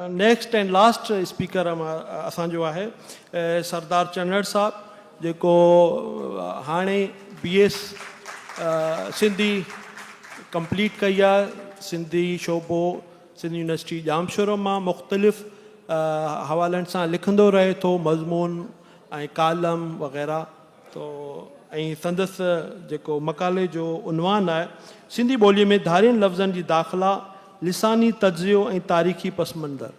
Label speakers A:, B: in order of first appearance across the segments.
A: Next and last speaker اسان جو آهي سردار چنڙ صاحب جيڪو هاڻي بي ايس سنڌي ڪمپليٽ ڪئي آهي سنڌي شعبو سنڌ يونيورسٽي ڄامشورو مان مختلف حوالن سان لکندو رهي ٿو مضمون ۽ ڪالم وغيره تو ۽ سندس جيڪو مقالي جو عنوان آهي سنڌي ٻوليء ۾ ڌارين لفظن جي داخلا، لساني تجزيو ۽ تاريخي پس منظر.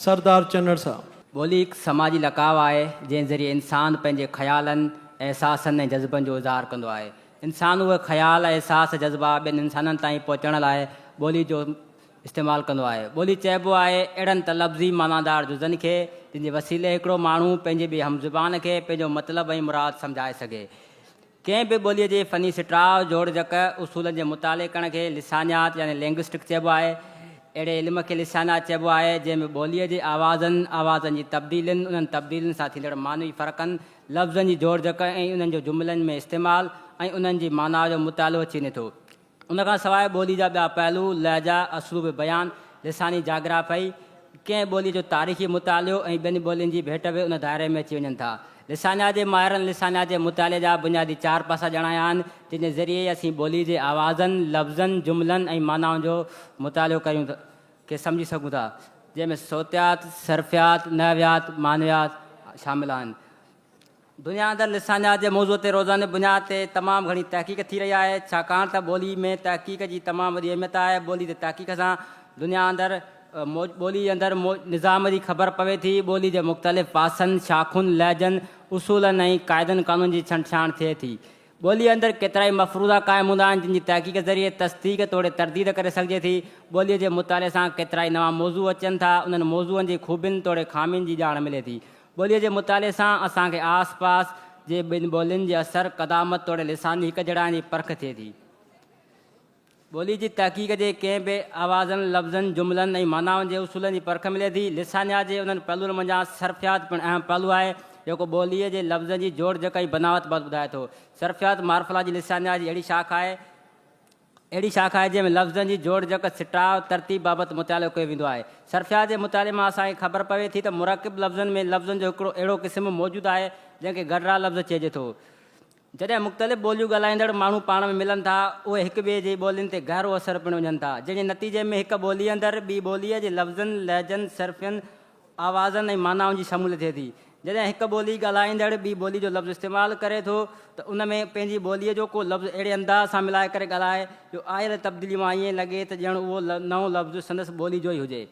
A: سردار چنڙ صاحب.
B: ٻولي هڪ سماجي لقاء آهي، جنهن ذريعي انسان پنهنجي خيالن، احساسن ۽ جذبن جو اظهار ڪندو آهي. انسان اهي خيال، احساس، جذبا ٻين انسانن تائين پهچڻ لاء ٻولي جو استعمال ڪندو آهي. ٻولي چئبو آهي اهڙن ته لفظي معنادار جزن کي، جن جي وسيلي هڪڙو ماڻهو پنهنجي ٻئي هم زبان کي پنهنجو مطلب ۽ مراد سمجهائي سگهي. ڪنهن به ٻوليء جي فني سٽاء، جوڙجڪ، اصولن جي مطالعي ڪرڻ کي لسانيات يعني لينگوسٽڪ چئبو آهي. اهڙي علم کي لسانيات چئبو آهي، جنهن ۾ ٻوليء جي آوازن، آوازن جي تبديلين، انهن تبديلين سان ٿيندڙ معنوي فرقن، لفظن جي جوڙجڪ ۽ انهن جو جملن ۾ استعمال ۽ انهن جي معنيٰ جو مطالعو اچي وڃي ٿو. ان کان سواء ٻولي جا ٻيا پهلو، لهجا، اسلوب بيان، لساني جاگرافي، ڪنهن ٻوليء جو تاريخي مطالعو ۽ ٻين ٻولين جي ڀيٽ به ان دائري ۾ اچي وڃن ٿا. لسانيات جي ماهرن لسانيات جي مطالعي جا بنيادي چار پاسا ڄاڻايا آهن، جن جي ذريعي اسين ٻوليء جي آوازن، لفظن، جملن ۽ معنائن جو مطالعو ڪريون کي سمجهي سگهون ٿا، جنهن ۾ صوتيات، صرفيات، نحويات، معنويات شامل آهن. دنيا اندر لسانيات جي موضوع تي روزاني بنياد تي تمام گهڻي تحقيق ٿي رهي آهي، ڇاڪاڻ ته ٻولي ۾ تحقيق جي تمام وڏي اهميت آهي. ٻولي تي تحقيق سان دنيا اندر ٻولي اندر نظام جي خبر پوي ٿي، ٻولي جي مختلف پاسن، شاخن، لهجن، اصولن ۽ قاعدن قانون جي ڇنڊڇاڻ ٿئي ٿي. ٻوليء اندر ڪيترائي مفروضا قائم هوندا آهن، جن جي تحقيق ذريعي تصديق توڙي ترديد ڪري سگهجي ٿي. ٻوليء جي مطالعي سان ڪيترائي نوان موضوع اچن ٿا، انهن موضوعن جي خوبين توڙي خامين جي ڄاڻ ملي ٿي. ٻوليء جي مطالعي سان اسان کي آس پاس جي ٻن ٻولين جي اثر، قدامت توڙي لساني هڪجهڙائين جي پرک ٿئي ٿي. ٻوليء جي تحقيق جي ڪنهن به آوازن، لفظن، جملن ۽ معنائن جي اصولن جي پرک ملي ٿي. لسانيات جي انهن پهلوئن منجهان صرفيات پڻ اهم پهلو آهي، جيڪو ٻوليء جي لفظن جي جوڙجڪ ۽ بناوت بابت ٻڌائي ٿو. صرفيات مارفلاجي لسانيات جي اهڙي شاخ آهي، اهڙي شاخ آهي جنهن ۾ لفظن جي جوڙجڪ، سٽاء، ترتيب بابت مطالعو ڪيو ويندو آهي. صرفيات جي مطالعي مان اسان کي خبر پوي ٿي ته مرڪب لفظن ۾ لفظن جو هڪڙو اهڙو قسم موجود آهي جنهن کي گڏرا لفظ چئجي ٿو. جڏهن مختلف ٻوليون ڳالهائيندڙ ماڻهو پاڻ ۾ ملن ٿا، اهي هڪ ٻئي جي ٻولين تي گهرو اثر پڻ وجهن ٿا، جنهن جي نتيجي ۾ هڪ ٻوليء اندر ٻي ٻوليء جي لفظن، لهجن، صرفين، آوازن ۽ معنائن جي شموليت ٿئي ٿي. جڏهن هڪ ٻولي ڳالهائيندڙ ٻي ٻولي جو لفظ استعمال ڪري ٿو ته ان ۾ پنهنجي ٻوليء جو ڪو لفظ اهڙي انداز سان ملائي ڪري ڳالهائي جو آيل تبديلي مان ائين لڳي ته ڄڻ اهو نئون لفظ سندس ٻولي جو ئي هجي.